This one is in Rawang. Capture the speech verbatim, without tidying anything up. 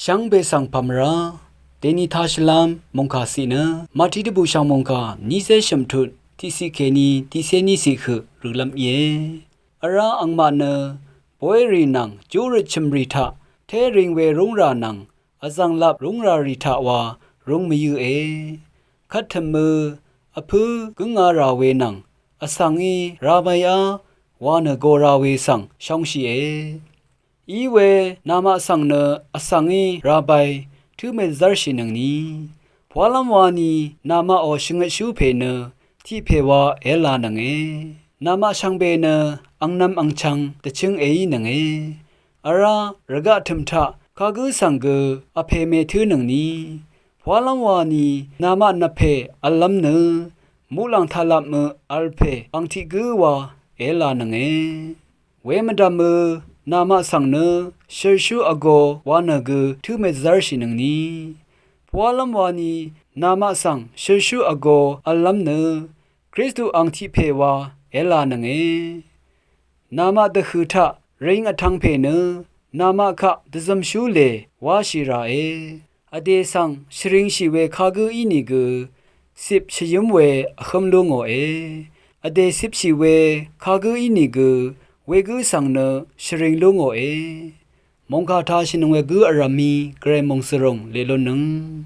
Shvngbe svng pàmvrá deni tashvlv́m mòngkà ciq nø Mati dvbùshv̀ng mòngkà nícé shø̀mtut tiqciq kèní tiqcé níciq høq rø̀lv́m íe. Vrá angmaq nø boyrì nvng júrøt chø̀mrì taq té ring we rúngrà nvng vzv̀nglap rúngràrì taq wa rúng mvyǿe. Kvt tø̀mø vpǿ gǿnga rà we nvng vsvngí Rabai á wa nø gora we svng shóngshìe. Iwe namaq svng nø vsvngí Rabai tǿ mèzv́rshìnøngni, pwálv́m wani namaqò shvngøtshú pè nø tiq pè wa èvlānønge. Namaq shvngbe nø angnv̄m angchv̄ng dvchǿng èínønge. Vrá rvgaq tø̀m taq kagǿ svng gø vpè mètǿnøngni, pwálv́m wani namaq nvpè v̄llv́m nø muqlàng taqlapmø v̄l pè ang tiq gǿ wa èvlānønge. Wemvdv̀mø namaq svng nø shø̀rshú vgō wa nø gø tǿ mèzv́rshìnøngni, pwálv́m wani namaq svng shø̀rshú vgō v̄llv́m nø Kristu ang tiq pè wa èvlānønge. Namaq dvhø̀ taq ring vtv̄ng pè nø namaq kaq dvzømshú lè wáshì ràe. Vdè svng shvringshì we kagǿ ínìgø cip shvyǿm we vhǿm lú ngòe. Vdè cipshì we kagǿ ínìgø wegǿ svng nø shvring lú ngòe. Mòngkà tashìnøng we gǿ vrv̀mí gvray mòngsvrùng leq lúnnøng.